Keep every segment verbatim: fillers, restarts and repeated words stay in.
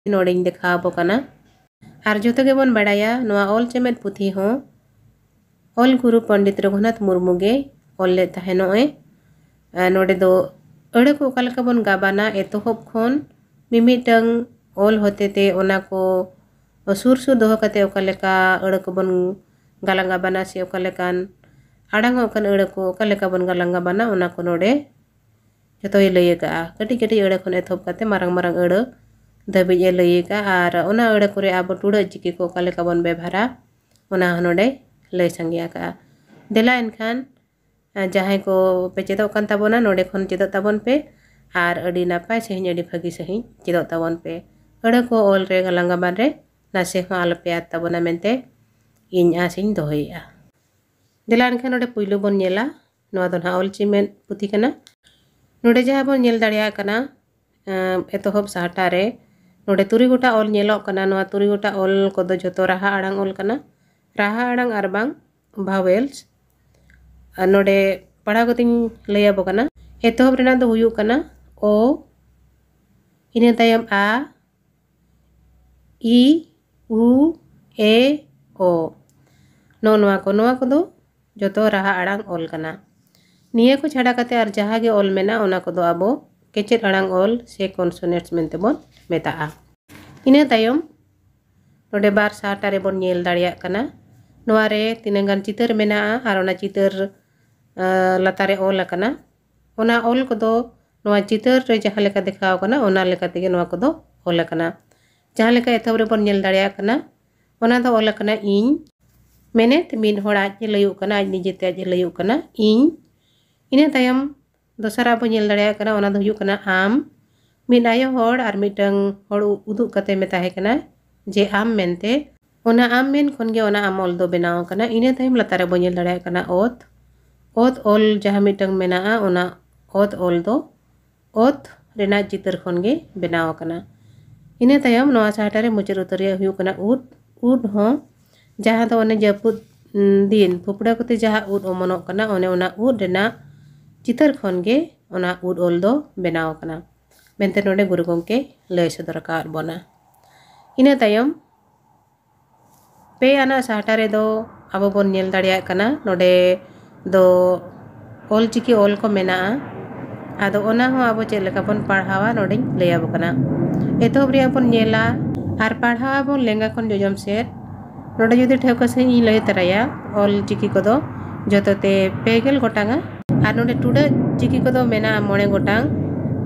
ᱱᱚᱰᱮᱧ ᱫᱮᱠᱷᱟᱣ ᱟᱵᱚ ᱠᱟᱱᱟ᱾ ᱟᱨ ᱡᱚᱛᱚ ᱜᱮᱵᱚᱱ ᱵᱟᱲᱟᱭᱟ, ᱱᱚᱣᱟ ᱚᱞ ᱪᱮᱢᱮᱫ ᱯᱩᱛᱷᱤ ᱦᱚᱸ ᱚᱞ ᱜᱩᱨᱩ ᱯᱚᱱᱰᱤᱛ ᱨᱚᱜᱷᱩᱱᱟᱛᱷ ᱢᱩᱨᱢᱩ ᱜᱮ ᱚᱞ ᱞᱮᱫ ᱛᱟᱦᱮᱱᱚᱜᱼᱮ᱾ ᱟᱨ ᱱᱚᱰᱮ ᱫᱚ ᱟᱹᱲᱟᱹ ᱠᱚ ᱚᱠᱟ ᱞᱮᱠᱟ ᱵᱚᱱ ᱜᱟᱵᱟᱱᱟ, ᱮᱛᱚᱦᱚᱵ ᱠᱷᱚᱱ ᱢᱤᱢᱤᱫᱴᱟᱝ ᱚᱞ ᱦᱚᱛᱮᱛᱮ ᱚᱱᱟ ᱠᱚ ᱥᱩᱨ ᱥᱩᱨ ᱫᱚᱦᱚ ᱠᱟᱛᱮ ᱚᱠᱟ ᱞᱮᱠᱟ ᱟᱹᱲᱟᱹ ᱠᱚᱵᱚᱱ ᱜᱟᱞᱟᱝ ᱜᱟᱵᱟᱱᱟ ᱥᱮ ᱚᱠᱟ ᱞᱮᱠᱟᱱ ᱟᱲᱟᱝ ᱚᱜ ᱠᱟᱱ ᱟᱹᱲᱟᱹ ᱠᱚ ᱚᱠᱟ ᱞᱮᱠᱟ ᱵᱚᱱ ᱜᱟᱞᱟᱝ ᱜᱟᱵᱟᱱᱟ, ᱚᱱᱟ ᱠᱚ ᱱᱚᱰᱮ ᱡᱚᱛᱚᱭ ᱞᱟᱹᱭ ᱟᱠᱟᱜᱼᱟ᱾ ᱠᱟᱹᱴᱤᱡ ᱠᱟᱹᱴᱤᱡ ᱟᱹᱲᱟᱹ ᱠᱷᱚᱱ ᱮᱛᱚᱦᱚᱵ ᱠᱟᱛᱮ ᱢᱟᱨᱟᱝ ᱢᱟᱨᱟᱝ ᱟᱹᱲᱟᱹ ᱫᱷᱟᱹᱵᱤᱡ ᱮ ᱞᱟᱹᱭ ᱟᱠᱟᱜᱼᱟ᱾ ᱟᱨ ᱚᱱᱟ ᱟᱹᱲᱟᱹ ᱠᱚᱨᱮ ᱟᱵᱚ ᱴᱩᱲᱟᱹᱜ ᱪᱤᱠᱤ ᱠᱚ ᱚᱠᱟ ᱞᱮᱠᱟ ᱵᱚᱱ ᱵᱮᱵᱷᱟᱨᱟ, ᱚᱱᱟ ᱦᱚᱸ ᱱᱚᱰᱮ ᱞᱟᱹᱭ ᱥᱟᱸᱜᱮ ᱟᱠᱟᱜᱼᱟ᱾ ᱫᱮᱞᱟ ᱮᱱᱠᱷᱟᱱ, ᱟᱨ ᱡᱟᱦᱟᱸᱭ ᱠᱚ ᱯᱮ ᱪᱮᱫᱚᱜ ᱠᱟᱱ ᱛᱟᱵᱚᱱᱟ, ᱱᱚᱰᱮ ᱠᱷᱚᱱ ᱪᱮᱫᱚᱜ ᱛᱟᱵᱚᱱ ᱯᱮ ᱟᱨ ᱟᱹᱰᱤ ᱱᱟᱯᱟᱭ ᱥᱟᱺᱦᱤᱡ, ᱟᱹᱰᱤ ᱵᱷᱟᱹᱜᱤ ᱥᱟᱺᱦᱤᱡ ᱪᱮᱫᱚᱜ ᱛᱟᱵᱚᱱ ᱯᱮ᱾ ᱟᱹᱲᱟᱹ ᱠᱚ ᱚᱞ ᱨᱮ, ᱜᱟᱞᱟᱝ ᱜᱟᱵᱟᱱ ᱨᱮ ᱱᱟᱥᱮ ᱦᱚᱸ ᱟᱞᱚᱯᱮ ᱟᱫ ᱛᱟᱵᱚᱱᱟ ᱢᱮᱱᱛᱮ ᱤᱧ ᱟᱸᱥ ᱤᱧ ᱫᱚᱦᱚᱭᱮᱫᱼᱟ᱾ ᱫᱮᱞᱟ ᱮᱱᱠᱷᱟᱱ ᱱᱚᱰᱮ ᱯᱩᱭᱞᱩ ᱵᱚᱱ ᱧᱮᱞᱟ, ᱱᱚᱣᱟ ᱫᱚ ᱱᱟᱦᱟᱜ ᱚᱞ ᱪᱮᱢᱮᱫ ᱯᱩᱛᱷᱤ ᱠᱟᱱᱟ᱾ ᱱᱚᱰᱮ ᱡᱟᱦᱟᱸ ᱵᱚᱱ ᱧᱮᱞ ᱫᱟᱲᱮᱭᱟᱜ ᱠᱟᱱᱟ, ᱮᱸ, ᱮᱛᱚᱦᱚᱵ ᱥᱟᱦᱴᱟ ᱨᱮ ᱱᱚᱰᱮ ᱛᱩᱨᱩᱭ ᱜᱚᱴᱟ ᱚᱞ ᱧᱮᱞᱚᱜ ᱠᱟᱱᱟ᱾ ᱱᱚᱣᱟ ᱛᱩᱨᱩᱭ ᱜᱚᱴᱟ ᱚᱞ ᱠᱚᱫᱚ ᱡᱚᱛᱚ ᱨᱟᱦᱟ ᱟᱲᱟᱝ ᱚᱞ ᱠᱟᱱᱟ, ᱨᱟᱦᱟ ᱟᱲᱟᱝ ᱟᱨ ᱵᱟᱝ vowels᱾ ᱟᱨ ᱱᱚᱰᱮ ᱯᱟᱲᱦᱟᱣ ᱠᱟᱛᱮᱧ ᱞᱟᱹᱭ ᱟᱵᱚ ᱠᱟᱱᱟ᱾ ᱮᱛᱚᱦᱚᱵ ᱨᱮᱱᱟᱜ ᱫᱚ ᱦᱩᱭᱩᱜ ᱠᱟᱱᱟ ᱚ, ᱤᱱᱟᱹ ᱛᱟᱭᱚᱢ ᱟ, ᱤ, ᱩ, ᱮ, ᱳ᱾ ᱱᱚᱜᱼᱚ ᱱᱚᱣᱟ ᱠᱚ, ᱱᱚᱣᱟ ᱠᱚᱫᱚ ᱡᱚᱛᱚ ᱨᱟᱦᱟ ᱟᱲᱟᱝ ᱚᱞ ᱠᱟᱱᱟ᱾ ᱱᱤᱭᱟᱹ ᱠᱚ ᱪᱷᱟᱰᱟ ᱠᱟᱛᱮ ᱟᱨ ᱡᱟᱦᱟᱸ ᱜᱮ ᱚᱞ ᱢᱮᱱᱟᱜ, ᱚᱱᱟ ᱠᱚᱫᱚ ᱟᱵᱚ ᱠᱮᱪᱮᱫ ᱟᱲᱟᱝ ᱚᱞ ᱥᱮ consonants ᱢᱮᱱᱛᱮ ᱵᱚᱱ ᱢᱮᱛᱟᱜᱼᱟ᱾ ᱤᱱᱟᱹ ᱛᱟᱭᱚᱢ ᱱᱚᱰᱮ ᱵᱟᱨ ᱥᱟᱦᱴᱟ ᱨᱮᱵᱚᱱ ᱧᱮᱞ ᱫᱟᱲᱮᱭᱟᱜ ᱠᱟᱱᱟ, ᱱᱚᱣᱟ ᱨᱮ ᱛᱤᱱᱟᱹᱜ ᱜᱟᱱ ᱪᱤᱛᱟᱹᱨ ᱢᱮᱱᱟᱜᱼᱟ ᱟᱨ ᱚᱱᱟ ᱪᱤᱛᱟᱹᱨ, ᱟᱸ, ᱞᱟᱛᱟᱨ ᱨᱮ ᱚᱞ ᱟᱠᱟᱱᱟ᱾ ᱚᱱᱟ ᱚᱞ ᱠᱚᱫᱚ ᱱᱚᱣᱟ ᱪᱤᱛᱟᱹᱨ ᱨᱮ ᱡᱟᱦᱟᱸ ᱞᱮᱠᱟ ᱫᱮᱠᱷᱟᱣ ᱟᱠᱟᱱᱟ, ᱚᱱᱟ ᱞᱮᱠᱟ ᱛᱮᱜᱮ ᱱᱚᱣᱟ ᱠᱚᱫᱚ ᱚᱞ ᱟᱠᱟᱱᱟ᱾ ᱡᱟᱦᱟᱸ ᱞᱮᱠᱟ ᱮᱛᱚᱦᱚᱵ ᱨᱮᱵᱚᱱ ᱧᱮᱞ ᱫᱟᱲᱮᱭᱟᱜ ᱠᱟᱱᱟ, ᱚᱱᱟ ᱫᱚ ᱚᱞ ᱟᱠᱟᱱᱟ ᱤᱧ, ᱢᱮᱱᱮᱛ ᱢᱤᱫ ᱦᱚᱲ ᱟᱡ ᱮ ᱞᱟᱹᱭᱚᱜ ᱠᱟᱱᱟ, ᱟᱡ ᱱᱤᱡᱮᱛᱮ ᱟᱡ ᱮ ᱞᱟᱹᱭᱚᱜ ᱠᱟᱱᱟ, ᱤᱧ᱾ ᱤᱱᱟᱹ ᱛᱟᱭᱚᱢ ᱫᱚᱥᱟᱨᱟᱜ ᱵᱚᱱ ᱧᱮᱞ ᱫᱟᱲᱮᱭᱟᱜ ᱠᱟᱱᱟ, ᱚᱱᱟ ᱫᱚ ᱦᱩᱭᱩᱜ ᱠᱟᱱᱟ ᱟᱢ᱾ ᱢᱤᱫ ᱟᱭᱳ ᱦᱚᱲ ᱟᱨ ᱢᱤᱫᱴᱟᱝ ᱦᱚᱲ ᱩ-, ᱩᱫᱩᱜ ᱠᱟᱛᱮ ᱢᱮᱛᱟᱭ ᱠᱟᱱᱟ ᱡᱮ ᱟᱢ ᱢᱮᱱᱛᱮ᱾ ᱚᱱᱟ ᱟᱢ ᱢᱮᱱ ᱠᱷᱚᱱ ᱜᱮ ᱚᱱᱟ ᱟᱢ ᱚᱞ ᱫᱚ ᱵᱮᱱᱟᱣ ᱟᱠᱟᱱᱟ᱾ ᱤᱱᱟᱹ ᱛᱟᱭᱚᱢ ᱞᱟᱛᱟᱨ ᱨᱮᱵᱚᱱ ᱧᱮᱞ ᱫᱟᱲᱮᱭᱟᱜ ᱠᱟᱱᱟ ᱚᱛ᱾ ᱚᱛ ᱚᱞ ᱡᱟᱦᱟᱸ ᱢᱤᱫᱴᱟᱝ ᱢᱮᱱᱟᱜᱼᱟ, ᱚᱱᱟ ᱚᱛ ᱚᱞ ᱫᱚ ᱚᱛ ᱨᱮᱱᱟᱜ ᱪᱤᱛᱟᱹᱨ ᱠᱷᱚᱱ ᱜᱮ ᱵᱮᱱᱟᱣ ᱟᱠᱟᱱᱟ᱾ ᱤᱱᱟᱹ ᱛᱟᱭᱚᱢ ᱱᱚᱣᱟ ᱥᱟᱦᱴᱟ ᱨᱮ ᱢᱩᱪᱟᱹᱫ ᱩᱛᱟᱹᱨ ᱨᱮᱭᱟᱜ ᱦᱩᱭᱩᱜ ᱠᱟᱱᱟ ᱩᱫ᱾ ᱩᱫ ᱦᱚᱸ ᱡᱟᱦᱟᱸ ᱫᱚ ᱚᱱᱮ ᱡᱟᱹᱯᱩᱫ, ᱩᱸ, ᱫᱤᱱ ᱯᱷᱩᱯᱲᱟᱹ ᱠᱚᱛᱮ ᱡᱟᱦᱟᱸ ᱩᱫ ᱚᱢᱚᱱᱚᱜ ᱠᱟᱱᱟ, ᱚᱱᱮ ᱚᱱᱟ ᱩᱫ ᱨᱮᱱᱟᱜ ᱪᱤᱛᱟᱹᱨ ᱠᱷᱚᱱ ᱜᱮ ᱚᱱᱟ ᱩᱫ ᱚᱞ ᱫᱚ ᱵᱮᱱᱟᱣ ᱟᱠᱟᱱᱟ᱾ ᱢᱮᱱᱛᱮ ᱱᱚᱰᱮ ᱜᱩᱨᱩ ᱜᱚᱢᱠᱮ ᱞᱟᱹᱭ ᱥᱚᱫᱚᱨ ᱟᱠᱟᱫ ᱵᱚᱱᱟ᱾ ᱤᱱᱟᱹ ᱛᱟᱭᱚᱢ ᱯᱮ ᱟᱱᱟᱜ ᱥᱟᱦᱴᱟ ᱨᱮᱫᱚ ᱟᱵᱚ ᱵᱚᱱ ᱧᱮᱞ ᱫᱟᱲᱮᱭᱟᱜ ᱠᱟᱱᱟ, ᱱᱚᱰᱮ ᱫᱚ ᱚᱞ ᱪᱤᱠᱤ ᱚᱞ ᱠᱚ ᱢᱮᱱᱟᱜᱼᱟ᱾ ᱟᱫᱚ ᱚᱱᱟ ᱦᱚᱸ ᱟᱵᱚ ᱪᱮᱫ ᱞᱮᱠᱟ ᱵᱚᱱ ᱯᱟᱲᱦᱟᱣᱟ, ᱱᱚᱰᱮᱧ ᱞᱟᱹᱭ ᱟᱵᱚ ᱠᱟᱱᱟ᱾ ᱮᱛᱚᱦᱚᱵ ᱨᱮᱭᱟᱜ ᱵᱚᱱ ᱧᱮᱞᱟ ᱟᱨ ᱯᱟᱲᱦᱟᱣ ᱟᱵᱚᱱ ᱞᱮᱸᱜᱟ ᱠᱷᱚᱱ ᱡᱚᱡᱚᱢ ᱥᱮᱫ᱾ ᱱᱚᱰᱮ ᱡᱩᱫᱤ ᱴᱷᱟᱹᱣᱠᱟᱹ ᱥᱟᱺᱦᱤᱡ ᱤᱧ ᱞᱟᱹᱭ ᱛᱟᱨᱟᱭᱟ, ᱚᱞ ᱪᱤᱠᱤ ᱠᱚᱫᱚ ᱡᱚᱛᱚ ᱛᱮ ᱯᱮ ᱜᱮᱞ ᱜᱚᱴᱟᱝᱟ᱾ ᱟᱨ ᱱᱚᱰᱮ ᱴᱩᱰᱟᱹᱜ ᱪᱤᱠᱤ ᱠᱚᱫᱚ ᱢᱮᱱᱟᱜᱼᱟ ᱢᱚᱬᱮ ᱜᱚᱴᱟᱝ᱾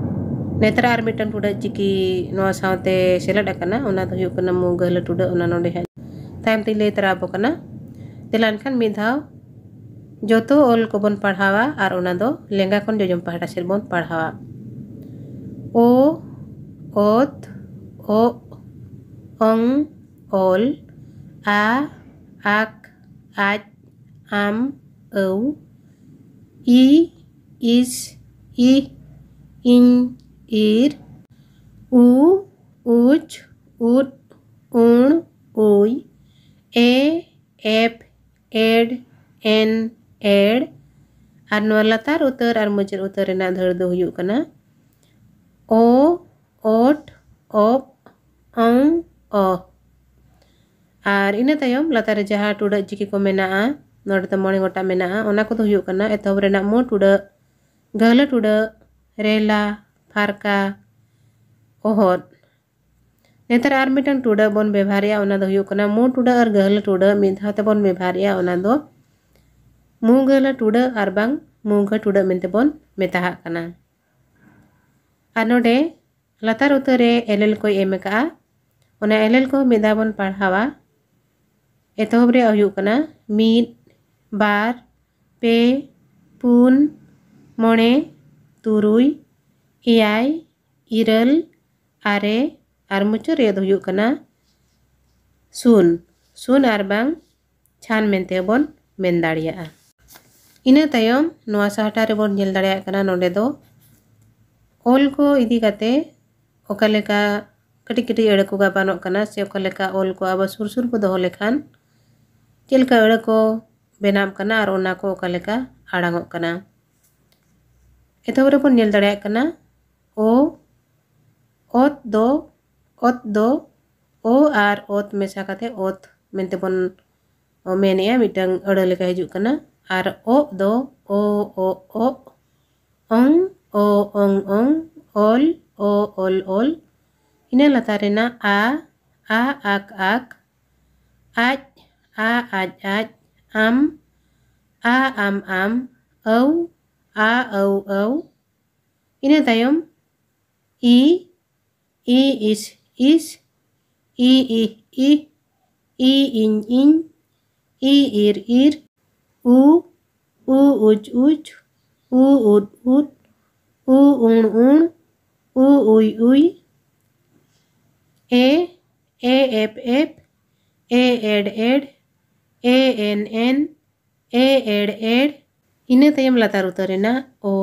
ᱱᱮᱛᱟᱨ ᱟᱨ ᱢᱤᱫᱴᱟᱝ ᱴᱩᱰᱟᱹᱜ ᱪᱤᱠᱤ ᱱᱚᱣᱟ ᱥᱟᱶᱛᱮ ᱥᱮᱞᱮᱫ ᱟᱠᱟᱱᱟ, ᱚᱱᱟ ᱫᱚ ᱦᱩᱭᱩᱜ ᱠᱟᱱᱟ ᱢᱩ ᱜᱟᱹᱦᱞᱟᱹ ᱴᱩᱰᱟᱹᱜ, ᱚᱱᱟ ᱱᱚᱰᱮ ᱦᱟᱸᱜ ᱛᱟᱭᱚᱢ ᱛᱮᱧ ᱞᱟᱹᱭ ᱛᱟᱨᱟ ᱟᱵᱚ ᱠᱟᱱᱟ᱾ ᱫᱮᱞᱟ ᱮᱱᱠᱷᱟᱱ ᱢᱤᱫ ᱫᱷᱟᱣ ᱡᱚᱛᱚ ᱚᱞ ᱠᱚᱵᱚᱱ ᱯᱟᱲᱦᱟᱣᱟ ᱟᱨ ᱚᱱᱟ ᱫᱚ ᱞᱮᱸᱜᱟ ᱠᱷᱚᱱ ᱡᱚᱡᱚᱢ ᱯᱟᱦᱴᱟ ᱥᱮᱫ ᱵᱚᱱ ᱯᱟᱲᱦᱟᱣᱟ᱾ ᱳ, ᱚᱛ, ᱚᱜ, ᱚᱝ, ᱚᱞ, ᱟ, ᱟᱠ, ᱟᱡ, ᱟᱢ, ᱟᱹᱣ, ᱤ, ᱤᱥ, ᱤᱦ, ᱤᱧ, ᱤᱨ, ᱩ, ᱩᱪ, ᱩᱫ, ᱩᱬ, ᱩᱭ, ᱮ, ᱮᱯ, ᱮᱰ, ᱮᱱ, ᱮᱲ᱾ ᱟᱨ ᱱᱚᱣᱟ ᱞᱟᱛᱟᱨ ᱩᱛᱟᱹᱨ ᱟᱨ ᱢᱩᱪᱟᱹᱫ ᱩᱛᱟᱹᱨ ᱨᱮᱱᱟᱜ ᱫᱷᱟᱹᱲ ᱫᱚ ᱦᱩᱭᱩᱜ ᱠᱟᱱᱟ ᱳ, ᱚᱴ, ᱚᱯ, ᱚᱝ, ᱚᱦ᱾ ᱟᱨ ᱤᱱᱟᱹ ᱛᱟᱭᱚᱢ ᱞᱟᱛᱟᱨ ᱨᱮ ᱡᱟᱦᱟᱸ ᱴᱩᱰᱟᱹᱜ ᱪᱤᱠᱤ ᱠᱚ ᱢᱮᱱᱟᱜᱼᱟ, ᱱᱚᱰᱮ ᱫᱚ ᱢᱚᱬᱮ ᱜᱚᱴᱟᱝ ᱢᱮᱱᱟᱜᱼᱟ᱾ ᱚᱱᱟ ᱠᱚᱫᱚ ᱦᱩᱭᱩᱜ ᱠᱟᱱᱟ ᱮᱛᱚᱦᱚᱵ ᱨᱮᱱᱟᱜ ᱢᱩ ᱴᱩᱰᱟᱹᱜ, ᱜᱟᱹᱦᱞᱟᱹ ᱴᱩᱰᱟᱹᱜ, ᱨᱮᱞᱟ, ᱯᱷᱟᱨᱠᱟ, ᱚᱦᱚᱫ᱾ ᱱᱮᱛᱟᱨ ᱟᱨ ᱢᱤᱫᱴᱟᱝ ᱴᱩᱰᱟᱹᱜ ᱵᱚᱱ ᱵᱮᱵᱷᱟᱨᱮᱜᱼᱟ, ᱚᱱᱟ ᱫᱚ ᱦᱩᱭᱩᱜ ᱠᱟᱱᱟ ᱢᱩ ᱴᱩᱰᱟᱹᱜ ᱟᱨ ᱜᱟᱹᱦᱞᱟᱹ ᱴᱩᱰᱟᱹᱜ ᱢᱤᱫ ᱫᱷᱟᱣ ᱛᱮᱵᱚᱱ ᱵᱮᱵᱷᱟᱨᱮᱜᱼᱟ, ᱚᱱᱟ ᱫᱚ ᱢᱩ ᱜᱟᱹᱦᱞᱟᱹ ᱴᱩᱰᱟᱹᱜ ᱟᱨ ᱵᱟᱝ ᱢᱩ ᱜᱟᱹ ᱴᱩᱰᱟᱹᱜ ᱢᱮᱱᱛᱮ ᱵᱚᱱ ᱢᱮᱛᱟᱦᱟᱜ ᱠᱟᱱᱟ᱾ ᱟᱨ ᱱᱚᱰᱮ ᱞᱟᱛᱟᱨ ᱩᱛᱟᱹᱨ ᱨᱮ ᱮᱞᱮᱞ ᱠᱚᱭ ᱮᱢ ᱟᱠᱟᱜᱼᱟ, ᱚᱱᱟ ᱮᱞᱮᱞ ᱠᱚ ᱢᱤᱫ ᱫᱷᱟᱣ ᱵᱚᱱ ᱯᱟᱲᱦᱟᱣᱟ᱾ ᱮᱛᱚᱦᱚᱵ ᱨᱮᱭᱟᱜ ᱦᱩᱭᱩᱜ ᱠᱟᱱᱟ ᱢᱤᱫ, ᱵᱟᱨ, ᱯᱮ, ᱯᱩᱱ, ᱢᱚᱬᱮ, ᱛᱩᱨᱩᱭ, ᱮᱭᱟᱭ, ᱤᱨᱟᱹᱞ, ᱟᱨᱮ, ᱟᱨ ᱢᱩᱪᱟᱹᱫ ᱨᱮᱭᱟᱜ ᱫᱚ ᱦᱩᱭᱩᱜ ᱠᱟᱱᱟ ᱥᱩᱱ᱾ ᱥᱩᱱ ᱟᱨ ᱵᱟᱝ ᱪᱷᱟᱱ ᱢᱮᱱᱛᱮ ᱵᱚᱱ ᱢᱮᱱ ᱫᱟᱲᱮᱭᱟᱜᱼᱟ᱾ ᱤᱱᱟᱹ ᱛᱟᱭᱚᱢ ᱱᱚᱣᱟ ᱥᱟᱦᱴᱟ ᱨᱮᱵᱚᱱ ᱧᱮᱞ ᱫᱟᱲᱮᱭᱟᱜ ᱠᱟᱱᱟ, ᱱᱚᱰᱮ ᱫᱚ ᱚᱞ ᱠᱚ ᱤᱫᱤ ᱠᱟᱛᱮ ᱚᱠᱟ ᱞᱮᱠᱟ ᱠᱟᱹᱴᱤᱡ ᱠᱟᱹᱴᱤᱡ ᱟᱹᱲᱟᱹ ᱠᱚ ᱜᱟᱵᱟᱱᱚᱜ ᱠᱟᱱᱟ ᱥᱮ ᱚᱠᱟ ᱞᱮᱠᱟ ᱚᱞ ᱠᱚ ᱟᱵᱚ ᱥᱩᱨ ᱥᱩᱨ ᱠᱚ ᱫᱚᱦᱚ ᱞᱮᱠᱷᱟᱱ ᱪᱮᱫ ᱞᱮᱠᱟ ᱟᱹᱲᱟᱹ ᱠᱚ ᱵᱮᱱᱟᱜ ᱠᱟᱱᱟ ᱟᱨ ᱚᱱᱟ ᱠᱚ ᱚᱠᱟ ᱞᱮᱠᱟ ᱟᱲᱟᱝᱚᱜ ᱠᱟᱱᱟ᱾ ᱮᱛᱚᱦᱚᱵ ᱨᱮᱵᱚᱱ ᱧᱮᱞ ᱫᱟᱲᱮᱭᱟᱜ ᱠᱟᱱᱟ ᱳ, ᱚᱛ ᱫᱚ, ᱚᱛ ᱫᱚ ᱚ ᱟᱨ ᱚᱛ ᱢᱮᱥᱟ ᱠᱟᱛᱮ ᱚᱛ ᱢᱮᱱᱛᱮ ᱵᱚᱱ ᱢᱮᱱᱮᱜᱼᱟ, ᱢᱤᱫᱴᱟᱝ ᱟᱹᱲᱟᱹ ᱞᱮᱠᱟ ᱦᱤᱡᱩᱜ ᱠᱟᱱᱟ᱾ ᱟᱨ ᱚᱜ ᱫᱚ ᱚ, ᱚ, ᱚᱜ, ᱚᱝ, ᱚ, ᱚᱝ, ᱚᱝ, ᱚᱞ, ᱚ, ᱚᱞ, ᱚᱞ᱾ ᱤᱱᱟᱹ ᱞᱟᱛᱟᱨ ᱨᱮᱱᱟᱜ ᱟ, ᱟ, ᱟᱠ, ᱟᱠ, ᱟᱡ, ᱟ, ᱟᱡ, ᱟᱡ, ᱟᱢ, ᱟ, ᱟᱢ, ᱟᱢ, ᱟᱹᱣ, ᱟ, ᱟᱹᱣ, ᱟᱹᱣ᱾ ᱤᱱᱟᱹ ᱛᱟᱭᱚᱢ ᱤ, ᱤ, ᱤᱥ, ᱤᱥ, ᱤ, ᱤᱦ, ᱤᱦ, ᱤ, ᱤᱧ, ᱤᱧ, ᱤ, ᱤᱨ, ᱤᱨ, ᱩ, ᱩ, ᱩᱪ, ᱩᱪ, ᱩ, ᱩᱫ, ᱩᱫ, ᱩ, ᱩᱬ, ᱩᱬ, ᱩ, ᱩᱭ, ᱩᱭ, ᱮ, ᱮ, ᱮᱯ, ᱮᱯ, ᱮ, ᱮᱰ, ᱮᱰ, ᱮ, ᱮᱱ, ᱮᱱ, ᱮ, ᱮᱲ, ᱮᱲ᱾ ᱤᱱᱟᱹ ᱛᱟᱭᱚᱢ ᱞᱟᱛᱟᱨ ᱩᱛᱟᱹᱨ ᱨᱮᱱᱟᱜ ᱚ,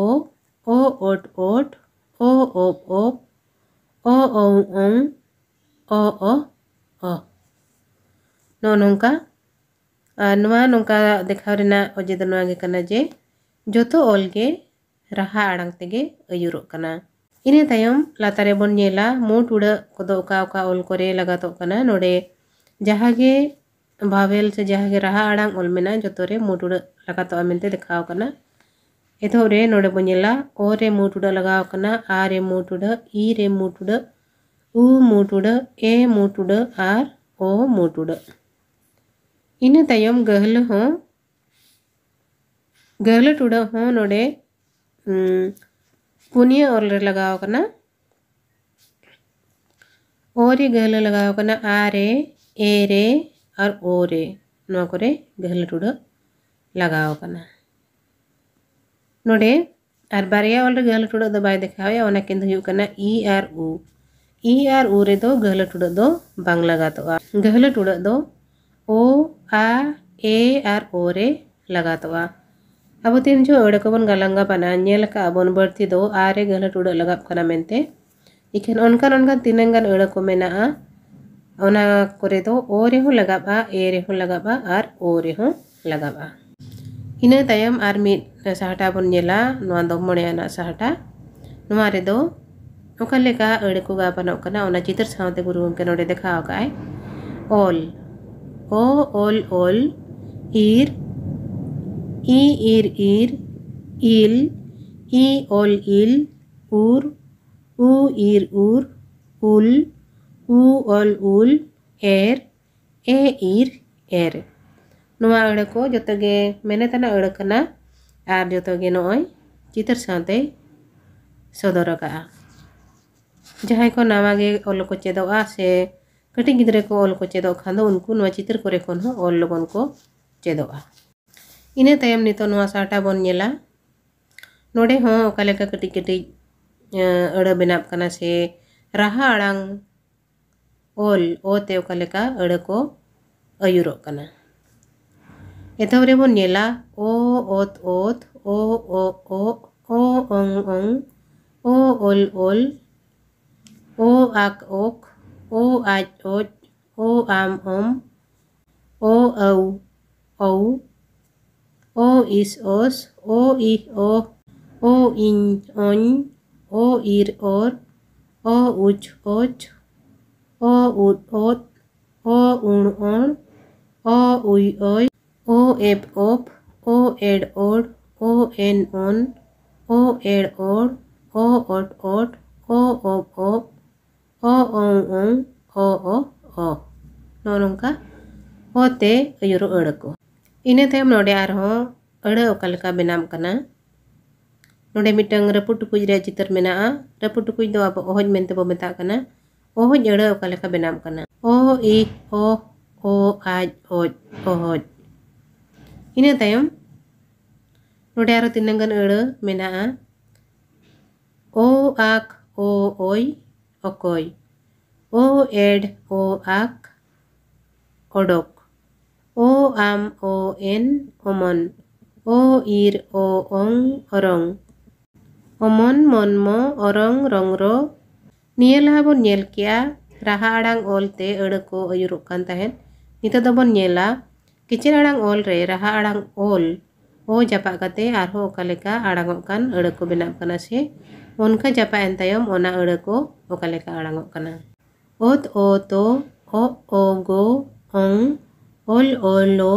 ᱚ, ᱚᱴ, ᱚᱴ, ᱚ, ᱚᱯ, ᱚᱯ, ᱚ, ᱚᱝ, ᱚᱝ, ᱚ, ᱚ, ᱚ᱾ ᱱᱚᱜᱼᱚ ᱱᱚᱝᱠᱟ᱾ ᱟᱨ ᱱᱚᱣᱟ ᱱᱚᱝᱠᱟ ᱫᱮᱠᱷᱟᱣ ᱨᱮᱱᱟᱜ ᱚᱡᱮ ᱫᱚ ᱱᱚᱣᱟ ᱜᱮ ᱠᱟᱱᱟ ᱡᱮ ᱡᱚᱛᱚ ᱚᱞ ᱜᱮ ᱨᱟᱦᱟ ᱟᱲᱟᱝ ᱛᱮᱜᱮ ᱟᱹᱭᱩᱨᱚᱜ ᱠᱟᱱᱟ᱾ ᱤᱱᱟᱹ ᱛᱟᱭᱚᱢ ᱞᱟᱛᱟᱨ ᱨᱮᱵᱚᱱ ᱧᱮᱞᱟ ᱢᱩ ᱴᱩᱰᱟᱹᱜ ᱠᱚᱫᱚ ᱚᱠᱟ ᱚᱠᱟ ᱚᱞ ᱠᱚᱨᱮ ᱞᱟᱜᱟᱛᱚᱜ ᱠᱟᱱᱟ᱾ ᱱᱚᱰᱮ ᱡᱟᱦᱟᱸ ᱜᱮ vowel ᱥᱮ ᱡᱟᱦᱟᱸ ᱜᱮ ᱨᱟᱦᱟ ᱟᱲᱟᱝ ᱚᱞ ᱢᱮᱱᱟᱜᱼᱟ, ᱡᱚᱛᱚ ᱨᱮ ᱢᱩ ᱴᱩᱰᱟᱹᱜ ᱞᱟᱜᱟᱛᱚᱜᱼᱟ ᱢᱮᱱᱛᱮ ᱫᱮᱠᱷᱟᱣ ᱠᱟᱱᱟ᱾ ᱮᱛᱚᱦᱚᱵ ᱨᱮ ᱱᱚᱰᱮ ᱵᱚᱱ ᱧᱮᱞᱟ ᱚ ᱨᱮ ᱢᱩ ᱴᱩᱰᱟᱹᱜ ᱞᱟᱜᱟᱣ ᱠᱟᱱᱟ, ᱟ ᱨᱮ ᱢᱩ ᱴᱩᱰᱟᱹᱜ, ᱤ ᱨᱮ ᱢᱩ ᱴᱩᱰᱟᱹᱜ, ᱩ ᱢᱩ ᱴᱩᱰᱟᱹᱜ, ᱮ ᱢᱩ ᱴᱩᱰᱟᱹᱜ ᱟᱨ ᱚ ᱢᱩ ᱴᱩᱰᱟᱹᱜ᱾ ᱤᱱᱟᱹ ᱛᱟᱭᱚᱢ ᱜᱟᱹᱦᱞᱟᱹ ᱦᱚᱸ, ᱜᱟᱹᱦᱞᱟᱹ ᱴᱩᱰᱟᱹᱜ ᱦᱚᱸ ᱱᱚᱰᱮ, ᱩᱸ, ᱯᱩᱱᱭᱟᱹ ᱚᱞ ᱨᱮ ᱞᱟᱜᱟᱣ ᱠᱟᱱᱟ᱾ ᱚ ᱨᱮ ᱜᱟᱹᱦᱞᱟᱹ ᱞᱟᱜᱟᱣ ᱠᱟᱱᱟ, ᱟ ᱨᱮ, ᱮ ᱨᱮ ᱟᱨ ᱳ ᱨᱮ, ᱱᱚᱣᱟ ᱠᱚᱨᱮ ᱜᱟᱹᱦᱞᱟᱹ ᱴᱩᱰᱟᱹᱜ ᱞᱟᱜᱟᱣ ᱠᱟᱱᱟ᱾ ᱱᱚᱰᱮ ᱟᱨ ᱵᱟᱨᱭᱟ ᱚᱞ ᱨᱮ ᱜᱟᱹᱦᱞᱟᱹ ᱴᱩᱰᱟᱹᱜ ᱫᱚ ᱵᱟᱭ ᱫᱮᱠᱷᱟᱣᱮᱜᱼᱟ, ᱚᱱᱟ ᱠᱤᱱ ᱫᱚ ᱦᱩᱭᱩᱜ ᱠᱟᱱᱟ ᱤ ᱟᱨ ᱩ᱾ ᱤ ᱟᱨ ᱩ ᱨᱮᱫᱚ ᱜᱟᱹᱦᱞᱟᱹ ᱴᱩᱰᱟᱹᱜ ᱫᱚ ᱵᱟᱝ ᱞᱟᱜᱟᱛᱚᱜᱼᱟ᱾ ᱜᱟᱹᱦᱞᱟᱹ ᱴᱩᱰᱟᱹᱜ ᱫᱚ ᱳ, ᱟ, ᱮ ᱟᱨ ᱳ ᱨᱮ ᱞᱟᱜᱟᱛᱚᱜᱼᱟ᱾ ᱟᱵᱚ ᱛᱤᱱ ᱡᱚᱦᱚᱜ ᱟᱹᱲᱟᱹ ᱠᱚᱵᱚᱱ ᱜᱟᱞᱟᱝ ᱜᱟᱵᱟᱱᱟ, ᱧᱮᱞ ᱟᱠᱟᱫ ᱟᱵᱚᱱ ᱵᱟᱹᱲᱛᱤ ᱫᱚ ᱟ ᱨᱮ ᱜᱟᱹᱦᱞᱟᱹ ᱴᱩᱰᱟᱹᱜ ᱞᱟᱜᱟᱜ ᱠᱟᱱᱟ ᱢᱮᱱᱛᱮ᱾ ᱤᱠᱷᱟᱹᱱ ᱚᱱᱠᱟᱱ ᱚᱱᱠᱟᱱ ᱛᱤᱱᱟᱹᱝ ᱜᱟᱱ ᱟᱹᱲᱟᱹ ᱠᱚ ᱢᱮᱱᱟᱜᱼᱟ, ᱚᱱᱟ ᱠᱚᱨᱮ ᱫᱚ ᱳ ᱨᱮᱦᱚᱸ ᱞᱟᱜᱟᱜᱼᱟ, ᱮ ᱨᱮᱦᱚᱸ ᱞᱟᱜᱟᱜᱼᱟ ᱟᱨ ᱳ ᱨᱮᱦᱚᱸ ᱞᱟᱜᱟᱜᱼᱟ᱾ ᱤᱱᱟᱹ ᱛᱟᱭᱚᱢ ᱟᱨ ᱢᱤᱫ ᱥᱟᱦᱴᱟ ᱵᱚᱱ ᱧᱮᱞᱟ, ᱱᱚᱣᱟ ᱫᱚ ᱢᱚᱬᱮ ᱟᱱᱟᱜ ᱥᱟᱦᱴᱟ᱾ ᱱᱚᱣᱟ ᱨᱮᱫᱚ ᱚᱠᱟ ᱞᱮᱠᱟ ᱟᱹᱲᱟᱹ ᱠᱚ ᱜᱟᱵᱟᱱᱚᱜ ᱠᱟᱱᱟ, ᱚᱱᱟ ᱪᱤᱛᱟᱹᱨ ᱥᱟᱶᱛᱮ ᱜᱩᱨᱩ ᱜᱚᱢᱠᱮ ᱱᱚᱰᱮ ᱫᱮᱠᱷᱟᱣ ᱟᱠᱟᱫ ᱟᱭ᱾ ᱚᱞ, ᱚ ᱚᱞ ᱚᱞ, ᱤᱨ, ᱤ ᱤᱨ ᱤᱨ, ᱤᱞ, ᱤ ᱚᱞ ᱤᱞ, ᱩᱨ, ᱩ ᱤᱨ ᱩᱨ, ᱩᱞ, ᱩ ᱚᱞ ᱩᱞ, ᱮᱨ, ᱮ ᱤᱨ ᱮᱨ᱾ ᱱᱚᱣᱟ ᱟᱹᱲᱟᱹ ᱠᱚ ᱡᱚᱛᱚ ᱜᱮ ᱢᱮᱱᱮᱛ ᱟᱱᱟᱜ ᱟᱹᱲᱟᱹ ᱠᱟᱱᱟ ᱟᱨ ᱡᱚᱛᱚ ᱜᱮ ᱱᱚᱜᱼᱚᱭ ᱪᱤᱛᱟᱹᱨ ᱥᱟᱶᱛᱮᱭ ᱥᱚᱫᱚᱨ ᱟᱠᱟᱫᱼᱟ᱾ ᱡᱟᱦᱟᱸᱭ ᱠᱚ ᱱᱟᱣᱟ ᱜᱮ ᱚᱞ ᱠᱚ ᱪᱮᱫᱚᱜᱼᱟ ᱥᱮ ᱠᱟᱹᱴᱤᱡ ᱜᱤᱫᱽᱨᱟᱹ ᱠᱚ ᱚᱞ ᱠᱚ ᱪᱮᱫᱚᱜ ᱠᱷᱟᱱ ᱫᱚ ᱩᱱᱠᱩ ᱱᱚᱣᱟ ᱪᱤᱛᱟᱹᱨ ᱠᱚᱨᱮ ᱠᱷᱚᱱ ᱦᱚᱸ ᱚᱞ ᱞᱚᱜᱚᱱ ᱠᱚ ᱪᱮᱫᱚᱜᱼᱟ᱾ ᱤᱱᱟᱹ ᱛᱟᱭᱚᱢ ᱱᱤᱛᱚᱜ ᱱᱚᱣᱟ ᱥᱟᱦᱴᱟ ᱵᱚᱱ ᱧᱮᱞᱟ᱾ ᱱᱚᱰᱮ ᱦᱚᱸ ᱚᱠᱟ ᱞᱮᱠᱟ ᱠᱟᱹᱴᱤᱡ ᱠᱟᱹᱴᱤᱡ, ᱮ, ᱟᱹᱲᱟᱹ ᱵᱮᱱᱟᱜ ᱠᱟᱱᱟ ᱥᱮ ᱨᱟᱦᱟ ᱟᱲᱟᱝ ᱚᱞ ᱚ ᱛᱮ ᱚᱠᱟ ᱞᱮᱠᱟ ᱟᱹᱲᱟᱹ ᱠᱚ ᱟᱹᱭᱩᱨᱚᱜ ᱠᱟᱱᱟ᱾ ᱮᱛᱚᱦᱚᱵ ᱨᱮᱵᱚᱱ ᱧᱮᱞᱟ ᱚ ᱚᱛ ᱚᱛ, ᱚ ᱚ ᱚ, ᱚ ᱚᱝ ᱚᱝ, ᱚ ᱚᱞ ᱚᱞ, ᱚ ᱟᱠ ᱚᱠ, ᱚ ᱟᱡ ᱚᱡ, ᱚ ᱟᱢ ᱚᱢ, ᱚ ᱟᱹᱣ ᱚᱣ, ᱚ ᱤᱥ ᱚᱥ, ᱚ ᱤᱦ ᱚᱦ, ᱚ ᱤᱧ ᱚᱧ, ᱚ ᱤᱨ ᱚᱨ, ᱚ ᱩᱪ ᱚᱪ, ᱚ ᱩᱫ ᱚᱫ, ᱚ ᱩᱬ ᱚᱬ, ᱚ ᱩᱭ ᱚᱭ, ᱚ ᱮᱯ ᱚᱯ, ᱚ ᱮᱲ ᱚᱲ, ᱚ ᱮᱱ ᱚᱱ, ᱚ ᱮᱲ ᱚᱲ, ᱚ ᱚᱴ ᱚᱴ, ᱚ ᱚᱵ ᱚᱵ, ᱚ ᱚᱝ ᱚᱝ, ᱚ ᱚ ᱚ᱾ ᱱᱚᱜᱼᱚ ᱱᱚᱝᱠᱟ ᱚ ᱛᱮ ᱟᱹᱭᱩᱨᱚᱜ ᱟᱹᱲᱟᱹ ᱠᱚ᱾ ᱤᱱᱟᱹ ᱛᱟᱭᱚᱢ ᱱᱚᱰᱮ ᱟᱨᱦᱚᱸ ᱟᱹᱲᱟᱹ ᱚᱠᱟ ᱞᱮᱠᱟ ᱵᱮᱱᱟᱜ ᱠᱟᱱᱟ᱾ ᱱᱚᱰᱮ ᱢᱤᱫᱴᱟᱝ ᱨᱟᱹᱯᱩᱫ ᱴᱩᱠᱩᱡ ᱨᱮᱭᱟᱜ ᱪᱤᱛᱟᱹᱨ ᱢᱮᱱᱟᱜᱼᱟ᱾ ᱨᱟᱹᱯᱩᱫ ᱴᱩᱠᱩᱡ ᱫᱚ ᱟᱵᱚ ᱚᱦᱚᱡ ᱢᱮᱱᱛᱮ ᱵᱚ ᱢᱮᱛᱟᱜ ᱠᱟᱱᱟ᱾ ᱚᱦᱚᱡ ᱟᱹᱲᱟᱹ ᱚᱠᱟ ᱞᱮᱠᱟ ᱵᱮᱱᱟᱜ ᱠᱟᱱᱟ᱾ ᱚ ᱤᱦ ᱚᱦ, ᱚ ᱟᱡ ᱚᱡ, ᱚᱦᱚᱡ᱾ ᱤᱱᱟᱹ ᱛᱟᱭᱚᱢ ᱱᱚᱰᱮ ᱟᱨᱦᱚᱸ ᱛᱤᱱᱟᱹᱝ ᱜᱟᱱ ᱟᱹᱲᱟᱹ ᱢᱮᱱᱟᱜᱼᱟ᱾ ᱚ ᱟᱠ ᱚ ᱚᱭ, ᱚᱠᱚᱭ᱾ ᱚ ᱮᱰ ᱚ ᱟᱠ, ᱚᱰᱚᱠ᱾ ᱚ ᱟᱢ ᱚ ᱮᱱ, ᱚᱢᱚᱱ᱾ ᱚ ᱤᱨ ᱚ ᱚᱝ, ᱚᱨᱚᱝ᱾ ᱚᱢᱚᱱ ᱢᱚᱱᱢᱚ, ᱚᱨᱚᱝ ᱨᱚᱝᱨᱚ᱾ ᱱᱤᱭᱟᱹ ᱞᱟᱦᱟ ᱵᱚᱱ ᱧᱮᱞ ᱠᱮᱜᱼᱟ ᱨᱟᱦᱟ ᱟᱲᱟᱝ ᱚᱞ ᱛᱮ ᱟᱹᱲᱟᱹ ᱠᱚ ᱟᱹᱭᱩᱨᱚᱜ ᱠᱟᱱ ᱛᱟᱦᱮᱸᱫ᱾ ᱱᱤᱛᱚᱜ ᱫᱚᱵᱚᱱ ᱧᱮᱞᱟ ᱠᱮᱪᱮᱫ ᱟᱲᱟᱝ ᱚᱞ ᱨᱮ ᱨᱟᱦᱟ ᱟᱲᱟᱝ ᱚᱞ ᱚ ᱡᱟᱯᱟᱜ ᱠᱟᱛᱮ ᱟᱨᱦᱚᱸ ᱚᱠᱟ ᱞᱮᱠᱟ ᱟᱲᱟᱝᱚᱜ ᱠᱟᱱ ᱟᱹᱲᱟᱹ ᱠᱚ ᱵᱮᱱᱟᱜ ᱠᱟᱱᱟ ᱥᱮ ᱚᱱᱠᱟ ᱡᱟᱯᱟᱜ ᱮᱱ ᱛᱟᱭᱚᱢ ᱚᱱᱟ ᱟᱹᱲᱟᱹ ᱠᱚ ᱚᱠᱟ ᱞᱮᱠᱟ ᱟᱲᱟᱝᱚᱜ ᱠᱟᱱᱟ᱾ ᱚᱛ ᱚ ᱛᱚ, ᱚ ᱚ ᱜᱚ, ᱚᱝ, ᱚᱞ ᱚ ᱞᱚ,